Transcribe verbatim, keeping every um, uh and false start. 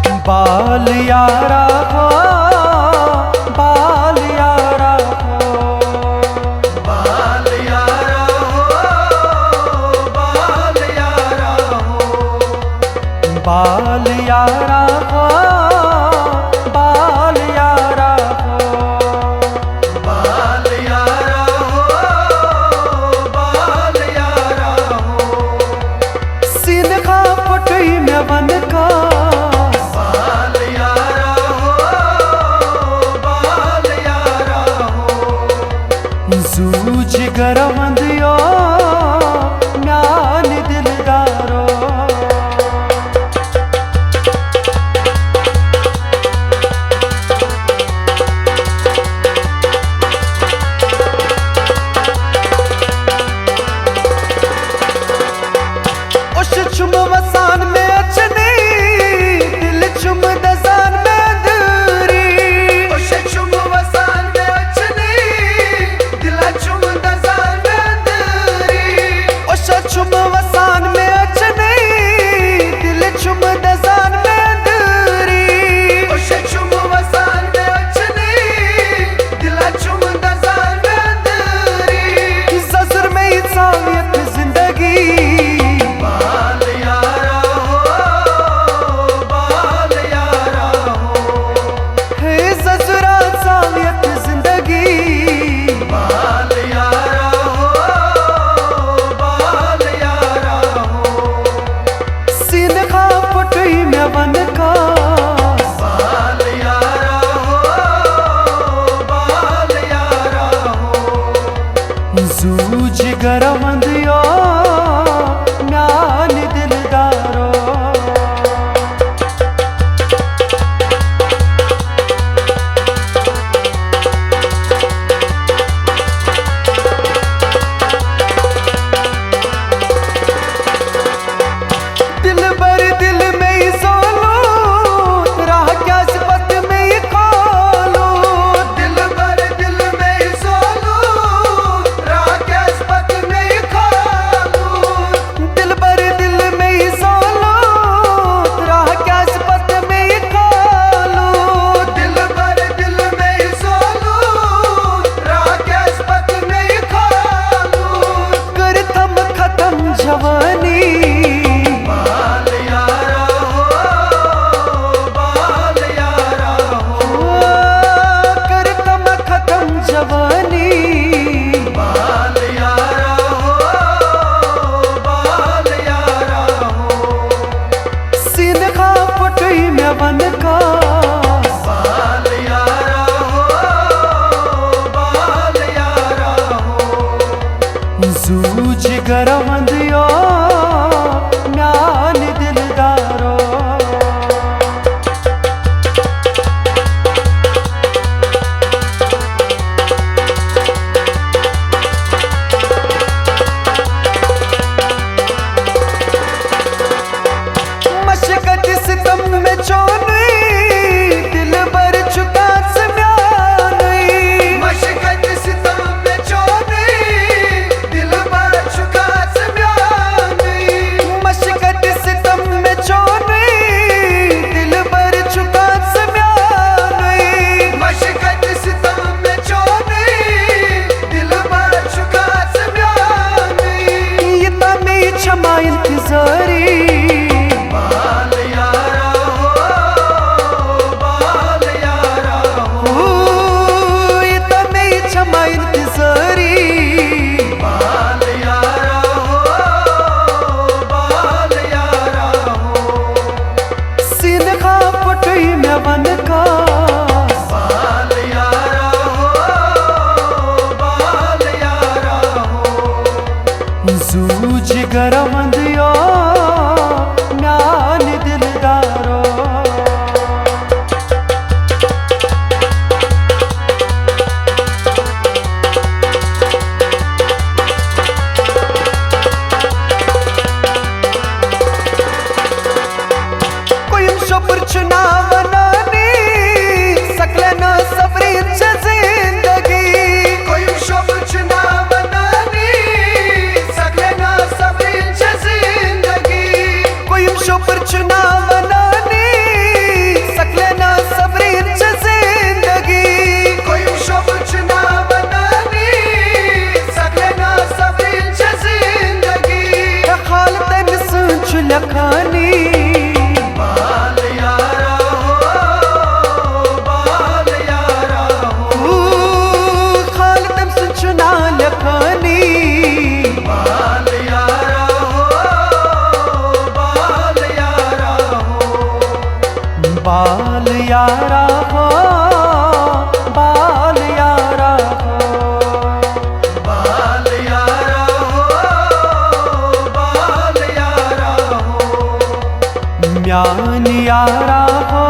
بال یارا ہو، بال یارا ہو، بال یارا ہو، بال یارا ہو، بال یارا ہو، بال یارا ہو، بال یارا ہو، بال یارا ہو۔ سینہٕ خاہ پھٹے مےٚ ونہٕ کاس۔ بال یارا ہو، بال یارا ہو۔ زو جگر وندیو میانہِ دلدارو۔ أچھ چھُم وسان مےٚ أچھنٕے، دِل چھُم دزان مےٚ أنٛدٕری۔ أچھ چھُم وسان مےٚ أچھنٕے، دِل چھُم دزان مےٚ أنٛدٕری۔ أچھ چھُم وسان مےٚ أچھنٕے، دِل چھُم دزان مےٚ أنٛدٕری۔ أچھ چھُم وسان مےٚ أچھنٕے، دِل چھُم دزان مےٚ أنٛدٕری۔ زَزُر مےٚ یہِ ژاو یَتھ زندگی۔ بال یارا ہو، بال یارا ہو۔ ہے زَزُرا ژاو یَتھ زندگی۔ بال یارا ہو، بال یارا ہو۔ سینہٕ خاہ پھٹے مےٚ ونہٕ کاس۔ بال یارا ہو، بال یارا ہو۔ زو جگر وندیو میانہِ دلدارو۔ دلبر دل مےٚ یہِ زولوٗت، راہ کیٛازِ پتہٕ مےٚ یہِ کھولوٗت؟ دلبر دل مےٚ یہِ زولوٗت، راہ کیٛازِ پتہٕ مےٚ یہِ کھولوٗت؟ دلبر دل مےٚ یہِ زولوٗت، راہ کیٛازِ پتہٕ مےٚ یہِ کھولوٗت؟ دلبر دل مےٚ یہِ زولوٗت، راہ کیٛازِ پتہٕ مےٚ یہِ کھولوٗت؟ کٔرِتھ تھم ختم جوانی۔ بال یارا ہو، بال یارا ہو۔ کٔرِتھ تھم ختم جوانی۔ بال یارا ہو، بال یارا ہو۔ سینہٕ خاہ پھٹے مےٚ ونہٕ کاس۔ بال یارا ہو، بال یارا ہو۔ زو جگر وندیو میانہِ دلدارو۔ مشقت ستم مےٚ چونُے، دلبر چھُ کاژٕ میانُے۔ مشقت ستم مےٚ چونُے، دلبر چھُ کاژٕ میانُے۔ مشقت ستم مےٚ چونُے، دلبر چھُ کاژٕ میانُے۔ مشقت ستم مےٚ چونُے، دلبر چھُ کاژٕ میانُے۔ یہِ تمے چھما انتظاری۔ بال یارا ہو، بال یارا ہو۔ ہو، یہِ تمے چھما انتظاری۔ بال یارا ہو، بال یارا ہو۔ سینہٕ خاہ پھٹے مےٚ ونہٕ کاس۔ بال یارا ہو، بال یارا ہو۔ زو جگر وندیو میانہِ دلدارو۔ کوٚیُم شۄپُر چھُ ناو ونانی، سکلن صبرٕچ چھےٚ زندگی۔ کوٚیُم شۄپُر چھُ ناو ونانی، سکلن صبرٕچ چھےٚ زندگی۔ کوٚیُم شۄپُر چھُ ناو ونانی، بال یارا ہو، بال یارا ہو، بال یارا ہو، بال یارا ہو، میان یارا ہو،